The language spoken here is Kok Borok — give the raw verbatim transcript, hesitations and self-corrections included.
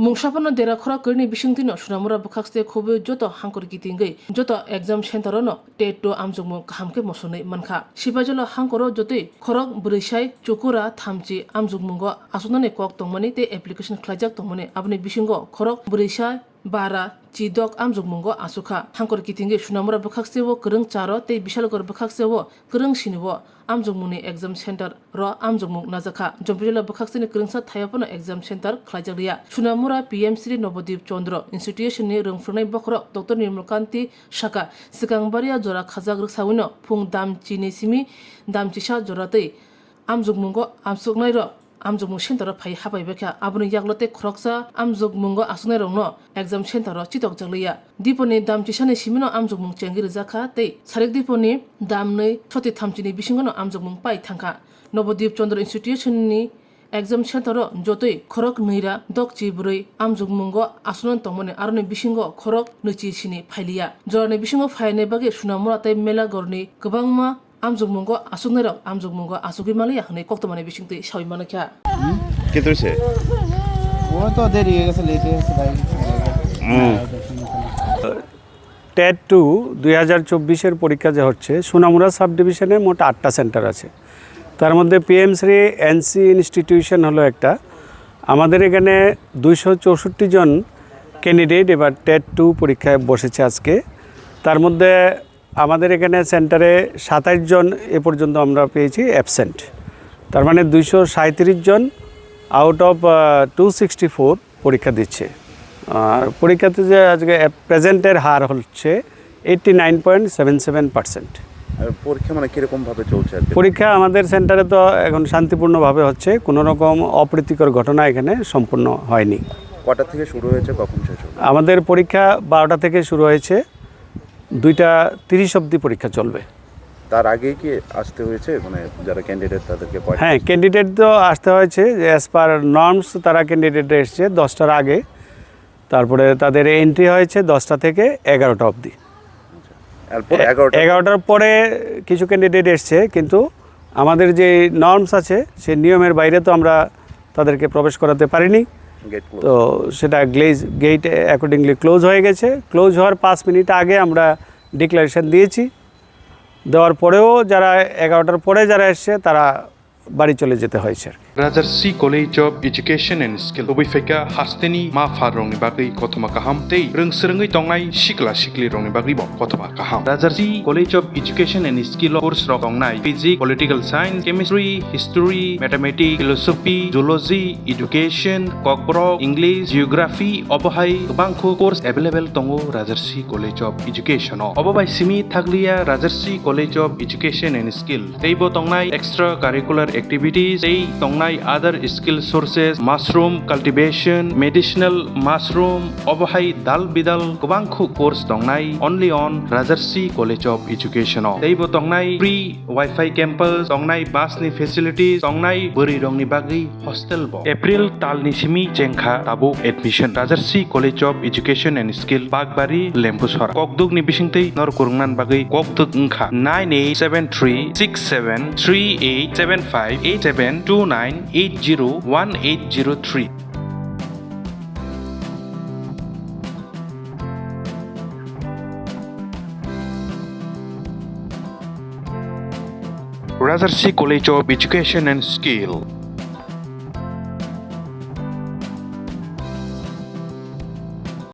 Mungsa phano dera khorok kwrwini bisingtwino Sonamura bwkhakste khobwi joto hangkor kitingwi joto exam center-o no TET two amjokmung kaham khe mosonwi mankha. Sipajalo hangkoro jotoi khorok bwrwi sai chukura thamchi amjokmungo aswknani kok tongmani tei application khlaijak tongmani, aboni bisingo khorok bwrwi sai bara chidok amjokmungo aswkha. Hangkor kitingwi Sonamura bwkhakseo kwrwng charo tei Bishalgarh bwkhakseo kwrwng sinio amjokmungni exam center ro amjokmung najakha. Jompijala bwkhakseni kwrwngsa thaiyo phano exam center khlaijakliya. Sonamura P M Shri Nobodip Chandra Institution ni rwngphwrwngnai bokhorok Doctor Nirmal Kanti saka, swkang baria jora khajak rwksawino phung dam chini simi dam chisa jora twi amjokmungo aswknairok amjokmung center-o phai hapai baikha. Aboni yaklo tei khoroksa amjokmungo aswknairokno exam center-o chitokjakliya. Diponi dam chisani simino amjokmung chengwi rwjakha tei sarik diponi dam nwi soti thamchini bisingono amjokmung pai thangkha. Nobodip Chandra Institution-ni exam center-o jotoi khorok nwi ra dokchi bwrwi amjokmungo aswknani tongmani, aroni bisingo khorok nwichi sini phailiya. Jorani bisingo phainai bagwi Sonamura tei Melagarhni kwbangma amjokmungo aswknairok amjokmungo aswkwi manliya hwnwi koktwmani bisingtwi sawi manukha. Khe twi se? ও তো দেরি হয়ে গেছে, লেট হয়ে গেছে ভাই। হুম। TET two দুই হাজার চব্বিশের পরীক্ষা যে হচ্ছে, সোনামুড়া সাব ডিভিশনে মোট আটটা সেন্টার আছে। তার মধ্যে পিএমসি এনসি ইনস্টিটিউশন হলো একটা। আমাদের এখানে দুইশো চৌষট্টি জন ক্যান্ডিডেট এবার টেট টু পরীক্ষায় বসেছে আজকে। তার মধ্যে আমাদের এখানে সেন্টারে সাতাইশ জন এ পর্যন্ত আমরা পেয়েছি অ্যাবসেন্ট। তার মানে দুইশো সাঁইত্রিশ জন out of two sixty four পরীক্ষা দিচ্ছে। আর পরীক্ষাতে যে আজকে প্রেজেন্টের হার হচ্ছে eighty nine point seven seven percent. আর পরীক্ষা মানে কিরকম ভাবে চলছে আর কি? পরীক্ষা আমাদের সেন্টারে তো এখন শান্তিপূর্ণভাবে হচ্ছে, কোনো রকম অপ্রীতিকর ঘটনা এখানে সম্পূর্ণ হয়নি। কটা থেকে শুরু হয়েছে, কখন শেষ হবে? আমাদের পরীক্ষা বারোটা থেকে শুরু হয়েছে, দুইটা তিরিশ অবধি পরীক্ষা চলবে। তার আগে কি আসতে হয়েছে, মানে যারা ক্যান্ডিডেট তাদেরকে পয়লা? হ্যাঁ, ক্যান্ডিডেট তো আসতে হয়েছে, যে অ্যাজ পার নর্মস তারা ক্যান্ডিডেট এসছে দশটার আগে। তারপরে তাদের এন্ট্রি হয়েছে দশটা থেকে এগারোটা অবধি। এরপর এ-, এগারোটা? এগারোটার পরে কিছু ক্যান্ডিডেট এসছে, কিন্তু আমাদের যে নর্মস আছে, সেই নিয়মের বাইরে তো আমরা তাদেরকে প্রবেশ করাতে পারিনি। Gate close. তো সেটা গ্লেজ, গেট অ্যাকর্ডিংলি ক্লোজ হয়ে গেছে। ক্লোজ হওয়ার পাঁচ মিনিট আগে আমরা ডিক্লারেশন দিয়েছি। দেওয়ার পরেও যারা এগারোটার পরে যারা এসছে, তারা বাড়ি চলে যেতে হয়েছে আর কি। Rajarsi College of Education and Skill, kubui phaikha hasteni ma pha rokni bagwi kothoma kaham tei rwng swrwngwi tongnai sikla sikli rokni bagwi bo kothoma kaham. Rajarsi College of Education and Skill o course rok tongnai physics, political science, chemistry, history, mathematics, philosophy, zoology, education, kokborok, English, geography, obo hai kwbangkhu course available tongo Rajarsi College of Education o. Obo bai simi thakliya Rajarsi College of Education and Skill, teibo tongnai extra curricular activities, tei tongnai other skill sources, mushroom cultivation, medicinal mushroom, obo hai dal bidal kwbangkhu course tongnai only on Rajarsi College of Education o. Teibo tongnai free Wi-Fi campus, tongnai bus ni facilities, tongnai bwrwi rokni bagwi hostel bo. April tal ni simi chengkha tabuk admission. Rajarsi College of Education and Skill, Bakbari, Lembusora. Kokduk ni bisingtwi nor kwrwngnan bagwi kokduk wngkha nine eight seven three six seven three eight seven five eight seven two nine eight zero one eight zero three. Rajarsi College of Education and Skill.